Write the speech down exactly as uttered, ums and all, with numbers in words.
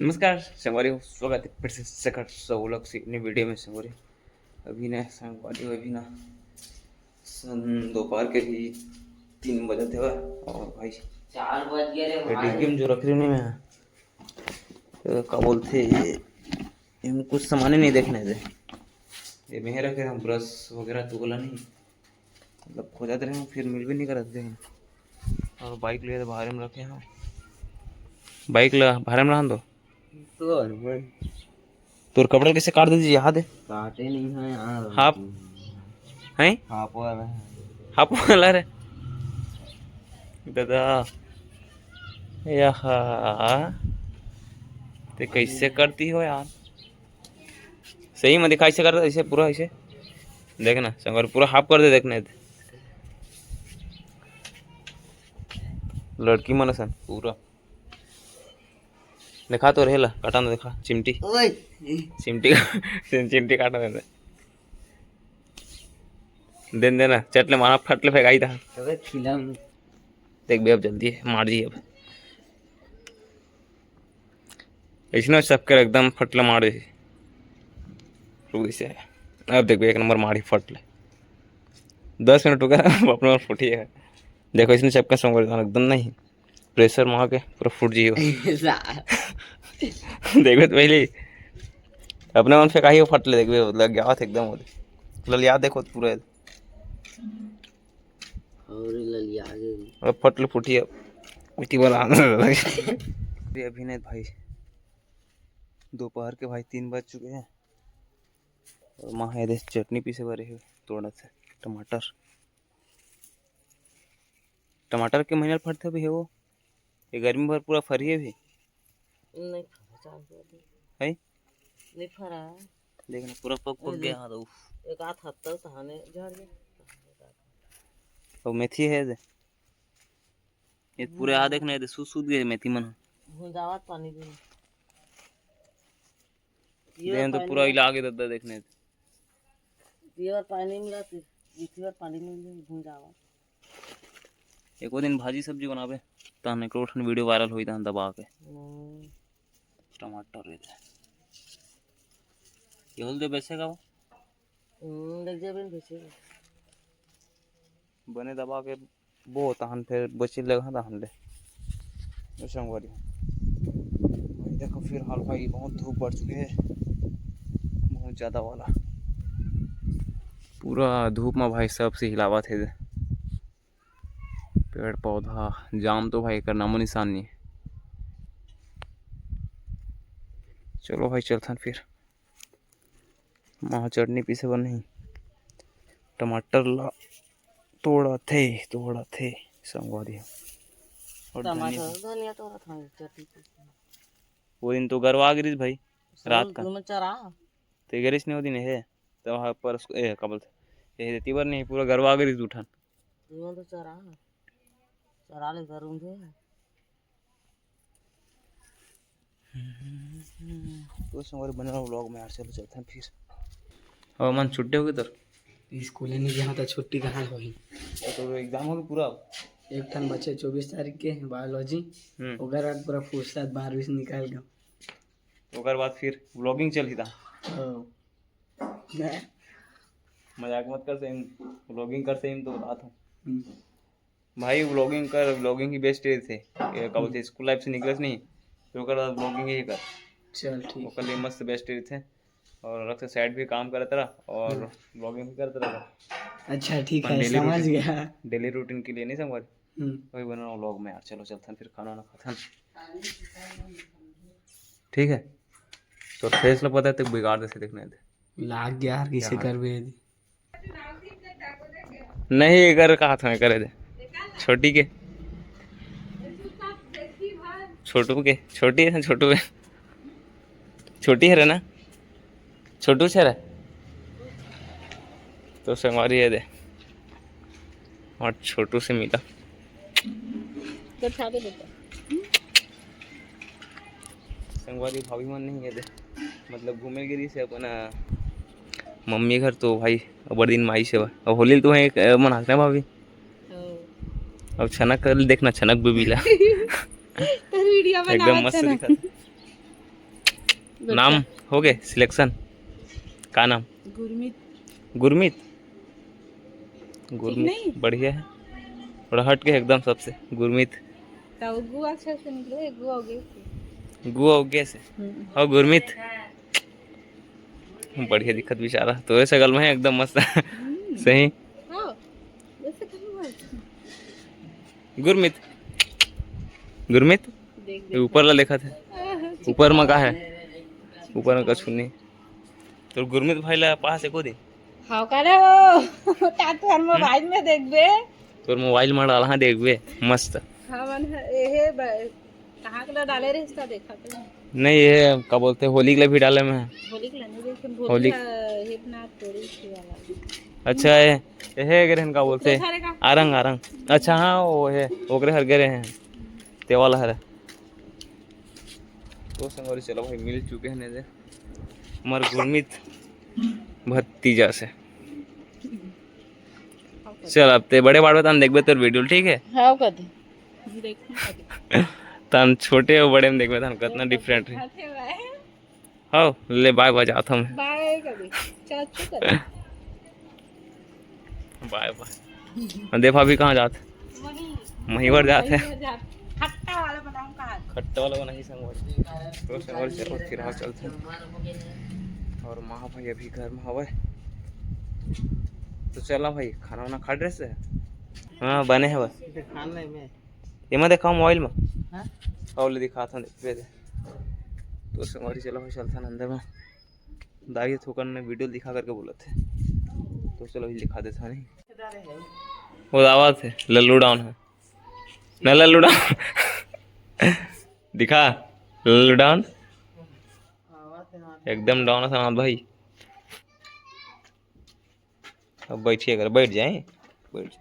नमस्कार संगवारी हो, स्वागत है फिर से शेखर सौ vlog से नई वीडियो में। संगवारी, अभी ना संगवारी हो, अभी ना सन दोपहर के भी तीन बजत हवय। और भाई, चार बज गए रे ये भाई। डिग्गी में जो रख रहे नहीं मैं, तो का बोलते, ये कुछ सामान ही नहीं देखने दे। ये मैं रखे हैं ब्रश वगैरह, तो बोला नहीं, मतलब खोजत रहे हैं, फिर मिल भी नहीं करत रहे हैं। और बाइक ले तो बाहर में रखे हैं, बाइक ला बाहर में रहन दो। तो मन तोर कपड़ा कैसे काट दीजिए, यहाँ दे। काटे नहीं है यार। हाफ हैं? हाफ वाला है। हाफ वाला रे। दादा, यहा, ते कैसे करती हो यार? सही में दिखा, ऐसे कर, ऐसे पूरा ऐसे। देखना, संगवारी, पूरा हाफ कर दे, देखने दे। लड़की मन असन पूरा। देखा तो रेला, काटा ना, देखा, चिमटी। ओए। चिमटी, चिमटी काटा दे। देन देना, चटले मारा, फटले फेंकाई था। अबे खिलाऊं। देख बे, अब जल्दी है, मार जी अब। इसने सबके एकदम फटले मारे। रुक इसे। अब देख बे, एक नंबर मारी फटले। दस मिनट हो गया, अब अपने आप फुटी है। देखो, इसने सबका संग एकदम नहीं। प्रेशर में आके पूरा फूट जियो। देखबे तो पहले अपने मन से काहे फट ले, देखबे लग गया था एकदम। ललिया देखो पूरा। और ललिया गए। अब फट ले फूटी अब। इतनी बार आने लगा। अभी अभिनय भाई, दोपहर के भाई तीन बज चुके हैं। और माँ है दे चटनी पीसे बर हे, थोड़ा सा टमाटर। टमाटर के महीना फटथे भी है वो, ये गर्मी भर पूरा फरिए भी। नहीं फरा, चार सौ दे। है? नहीं फरा। देखना पूरा पक पक ए गया दे। हाँ तो उफ। एक आध हफ्ता तो हने झड़ गया। और मेथी है दे। ये पूरे आ हम्म। देखना, ये सूज सूज गए मेथी मन। भुंजावत पानी भी। ये देन तो पानी पूरा में इला के दद्दा देखने। ये बार पानी मिला थी, इसी बार पानी मिल गई, भुंजावत। एको दिन भाजी सब्जी बनाबे, तहन एको ठन वीडियो वायरल होई, तहन दबा के। हम्म। टमाटर ये दे। ये होल दे बेचे का वो? हम्म, देख जाबे न बेचे का। बने दबा के बो, तहन फिर बचे लगा, तहन ले। ओ संगवारी, भाई देखो, फिलहाल भाई बहुत धूप बढ़ चुके हैं, बहुत ज़्यादा वाला। पूरा धूप में भाई सब से हिलावत है। पेड़ पौधा, जाम तो भाई एकर नामो निशान नहीं। चलो भाई, चलथन फिर। माँ चटनी पीसे बर नहीं, टमाटर ला तोड़ा थे, तोड़ा थे संगवारी। और टमाटर, धनिया। धनिया तोड़ा था, चटनी पीसे। वो दिन तो गरवा गिरिस भाई, रात का। तुम चरा। ते गिरिस नहीं वो दिन है, तो वहाँ पर उसको, ए, का बोलते, ये तिबर नहीं, पूरा गरवा गिरिस उठन। तुम तो चरा, चरा ले जरूर थे। तो संगवारी बने रहो vlog में यार। चलो चलते हैं फिर। और मन छुट्टी होगी तोर? स्कूल नहीं गया तो छुट्टी कहाँ होही? तो तोर एग्जाम होगी पूरा? एक ठन बचे चौबीस तारीख के बायोलॉजी। हम्म। ओकर बाद पूरा फुर्सत, बारहवीं से निकाल गया। ओकर बाद फिर vlogging चलही ता? हाँ। मजाक मत कर सही, vlogging कर सही तो बात हो। हम्म। भाई vlogging कर, vlogging ही बेस्ट रहिथे। ये का बोलथे, स्कूल लाइफ से निकलस नहीं तो ओकर बाद vlogging ही कर। चल ठीक। ओकर लिए मस्त बेस्ट रहिथे। और अलग से साइड भी काम करत रहा और हम्म। vlogging भी करत रहा। अच्छा ठीक है, समझ गया। डेली रूटीन के लिए नहीं संगवारी। हम्म। वही बना vlog में यार। चलो चलथन फिर खाना वाना खाथन। ठीक है, तो फेस ला पता है तो बिगाड़ देथे, देखने दे। लाग गया यार, किसे करबे यदि? नहीं, एकर का हाथ में करे दे। छोटी के। छोटू के। छोटी है, छोटू है। छोटी है रे ना? छोटू से रे? तो संगवारी ये दे। और छोटू से मिला। तो खा दे बेटा। संगवारी भाभी मन नहीं है दे, मतलब घूमे गिरी से अपना मम्मी घर, तो भाई अबर दिन माई से बा। अब होली तो है, अ, मनात ना भाभी। ओ। अब छनक कर देखना, छनक बेबी ला। तेरी वीडियो एकदम बनावत मस्त है ना। दिखत। नाम हो गए सिलेक्शन? का नाम? गुरमीत। गुरमीत। गुरमीत नहीं? बढ़िया है, थोड़ा हट के एकदम सबसे। गुरमीत। तो गु अक्षर से निकले, गु अवगे से। गु अवगे से। हम्म। हो गुरमीत। बढ़िया दिखत बेचारा, तोरे से गल में एकदम मस्त। हम्म। सही। हाँ, वैसे कहीं बात। गुरमीत, गुरमीत, देख, ये देख। ऊपर ला देखत है। ऊपर में का है? ऊपर में कछु नहीं। तोर गुरमीत भाई ला पास एको दिन। हाँ, का रे वो? ता तोर मोबाइल में देखबे। तोर मोबाइल में डालहा देखबे, मस्त। हाँ, मन है, एहे ब-, कहाँ के ला डाले रहिस ता देखा तो। नहीं, ये का बोलते, होली के ला भी डाले में। होली के ला नहीं देखे, होली। होली का हे बना तोड़ी थी वाला। अच्छा, ये, ये है, अगर इनका बोलते ओकरे हरे का? आरंग, आरंग। अच्छा, हाँ, वो है, ओकरे हर गरे हैं, ते वाला हरे। तो संगवारी, चलो भाई, मिल चुके हैं ने दे हमारे गुरमीत भतीजा से। चल, अब ते बड़े बाड़बे तन देखबे तोर वीडियो, ठीक है? हाँ, कदी। देखूं कदी। तन छोटे हो बड़े में देखबे तन कितना डिफरेंट है। हाँ, ले बाय बाय, जात हूँ मैं। बाय कदी। चाचू कदी। बाय बाय। देखा अभी कहाँ जात? वहीं। महीवर जात है। महीवर जात। खट्टा वाला बनाऊं कहाँ? खट्टा वाला बनाही संगवारी। तो संगवारी चलो फिर हाँ चलते हैं। और माँ भाई अभी घर में हवे। तो चला भाई, खाना वाना खा ड्रेस है? हाँ, बने है बस। खाना है मैं। एमा देखा मोबाइल में। हाँ? और ले दिखा था, देख दे। तो संगवारी चला भाई, चलता अंदर में। दाई थोकन ने वीडियो दिखा करके बोलत हे, तो चलो, ये दिखा देता नहीं। वो आवाज है, लल्लू डाउन है ना, लल्लू डाउन। दिखा, लल्लू डाउन। एकदम डाउन है सनात भाई। अब बैठिए, अगर बैठ जाए, बैठ।